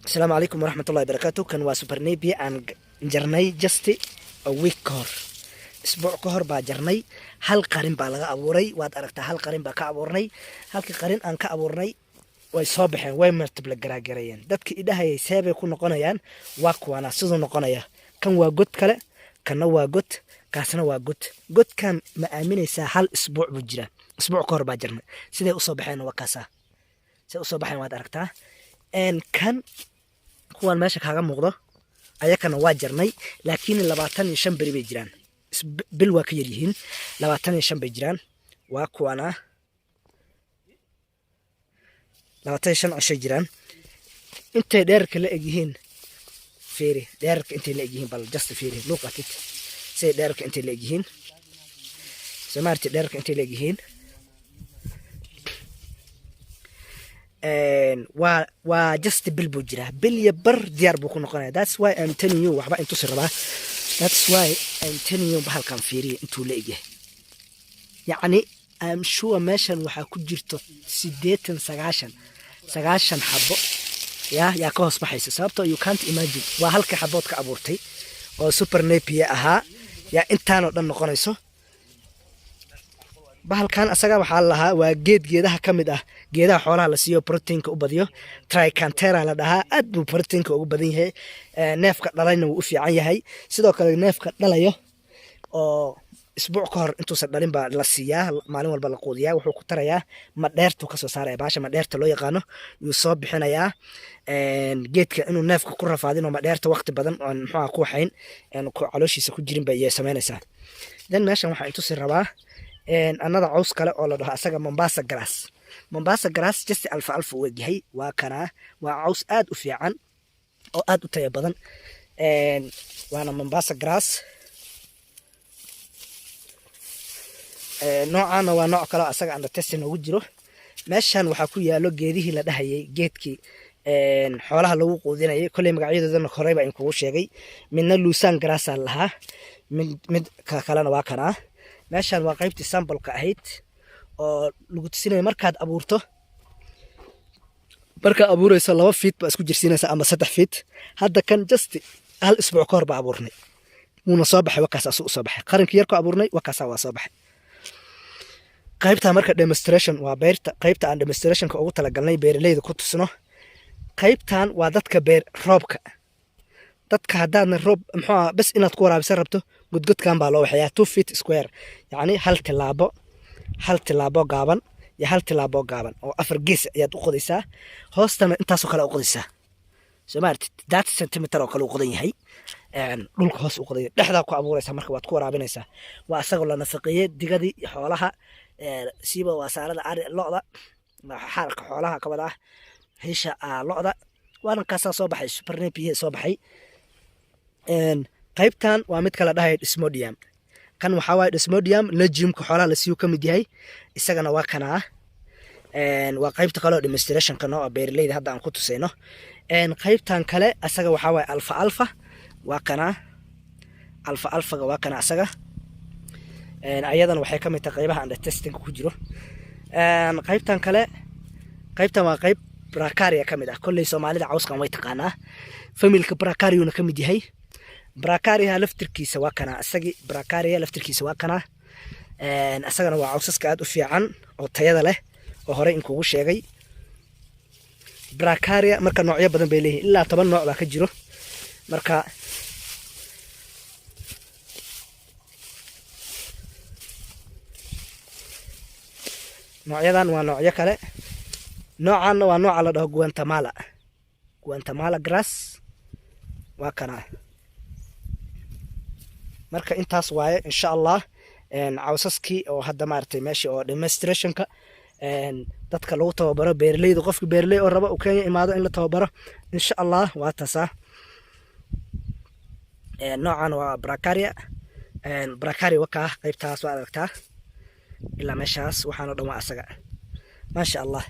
Asalaamu calaykum waraxmatullahi barakaatu. Kan waa super napier aan jarnay just a week ka hor, isbuuc ka hor baa jarnay. Hal qarin baa laga abuuray, waad aragtaa. Hal qarin baa ka abuurnay. Halkii qarin aan ka abuurnay way soo baxeen, way multiply garagarayeen. Dadka idhahayay seebay ku noqonayaan, waa kuwaana siduu noqonaya. Kan waa god kale, kanna waa god, kaasna waa god. Godkan ma aaminaysaa? Hal isbuuc buu jiraa, isbuuc ka hor baa jarnay. Siday usoo baxeen waa kaasaa, siday usoo baxeen waad aragtaa. Kan kuwan meesha kaaga muuqdo ayakana waa jarnay, laakiin 25 beri bay jiraan. Bil waa ka yaryihiin, 25 bay jiraan. Waa kuwana, 25 cishay jiraan. Intay dheerarka la egyihiin fiiri, dheerarka intay la egyihiin bal just fiiri. Look at it, siday dheerarka intay la egyihiin. Soo maarti dheerarka intay la egyihiin? Waa just bil buu jiraa, bil iyo bar diyaar buu ku noqonaya. That's why I'm telling you, waxba intusi rabaa. That's why I'm telling you, bahalkan fiiriya intuu la egyahay. Yacni I'm sure meeshan waxaa ku jirto 80, 90 xabo yaa ka hoos baxaysa, sababtoo you can't imagine, waa halka xabood ka abuurtay oo super napier ahaa yaa intaanoo dhan noqonayso. Bahalkan asaga waxaa la lahaa waa geed geedaha ka mid ah, geedaha xoolaha la siiyo, proteinka u badiyo. Tricantera la dhahaa, aad buu proteinka ugu badan yahay. Neefka dhalayna wuu u fiican yahay. Sidoo kale neefka dhalayo oo isbuuc ka hor intuusan dhalin baa la siiyaa, maalin walba la quudiyaa. Wuxuu ku tarayaa madheertuu kasoo saaraya, baasha madheerta loo yaqaano yuu soo bixinayaa. Geedka inuu neefka ku rafaadin oo madheerta waqti badan oon muxuuha ku waxayn calooshiisa ku jirin bay samaynaysaa. Then meeshan waxaa intusi rabaa another caws kale oo la dhaho asaga Mombasa grass. Mombasa grass just alfa alfa u egyahay. Waa kanaa, waa caws aad u fiican oo aad u tayo badan, waana Mombasa grass. Noocaana waa nooc kale oo asaga under testing ugu jiro. Meeshan waxaa ku yaalo geedihii la dhahayay geedkii xoolaha lagu quudinayay. Kolley magacyadoodana horey baa inkugu sheegay. Midna lucerne grassaa lahaa, mid ka kalena waa kanaa. Meeshan waa qaybtii sampleka ahayd oo lagu tusinaya markaad abuurto. Markaad abuureyso 2 feet baa isku jirsiinaysa ama 3 feet. Hadda kan just hal isbuuc ka hor baa abuurnay, wuuna soo baxay. Wakaas asuu usoo baxay qarinkii yarku abuurnay, wakaasaa waa soo baxay. Qaybta marka demonstration waa beerta, qaybta aan demonstrationka ugu talagalnay beeraleyda ku tusno. Qaybtan waa dadka beer roobka, dadka haddaadna roob muxuu aha bes inaad ku waraabisan rabto, godgodkan baa loo waxeeyaa, 2 feet square, yacni hal tilaabo, hal tilaabo gaaban iyo hal tilaabo gaaban oo afar gees ayaad u qodaysaa. Hoostana intaasoo kale u qodaysaa. Soo ma aragtid? 30 centimeter oo kale u qodan yahay dhulka hoos u qodan yahay. Dhexdaa ku abuuraysaa marka, waad ku waraabinaysaa. Waa isagoo la nafaqeeyey digadii iyo xoolaha, siiba waa saarada ari lo'da, xaalka xoolaha ka wada ah, hisha lo'da. Waana kaasaa soo baxay, super napier soo baxay. Qaybtan waa mid kala dhahay desmodium. Kan waxaa waaye desmodium, legumeka xoolaha la siiyo ka mid yahay. Isagana waa kanaa, waa qaybta kale oo demonstrationka noo ah, beeraleyda hadda aan ku tusayno. Qaybtan kale asaga waxaa waaye alfa alfa, waa kanaa. Alfa alfaga waa kana asaga. Ayadana waxay ka mid tahay qaybaha under testingka ku jiro. Qaybtan kale, qaybtan waa qayb brachiaria ka mid ah. Kolley Soomaalida cawskan way taqaanaa, familyka brachiariuna ka mid yahay. Brachiaria laftirkiisa waa kanaa isagii, brachiaria laftirkiisa waa kanaa. Isagana waa cawsaska aad u fiican oo tayada leh oo horey inkugu sheegay. Brachiaria marka noocyo badan bay leeyihin, ilaa 10 nooc baa ka jiro. Marka noocyadan waa noocyo kale. Noocanna waa nooca la dhaho Guatemala, Guatemala grass waa kanaa. Marka intaas waaye insha Allah cawsaskii oo hadda maaragtay meeshii oo demonstrationka dadka lagu tababaro beeraleyda. Qofka beeraley oo raba uu Kenya imaado in la tababaro insha Allah waa taasaa. Noocan waa brachiaria. Brachiaria wakaa, qaybtaas waa aragtaa ilaa meeshaas, waxaan oo dhan waa asaga, maasha Allah.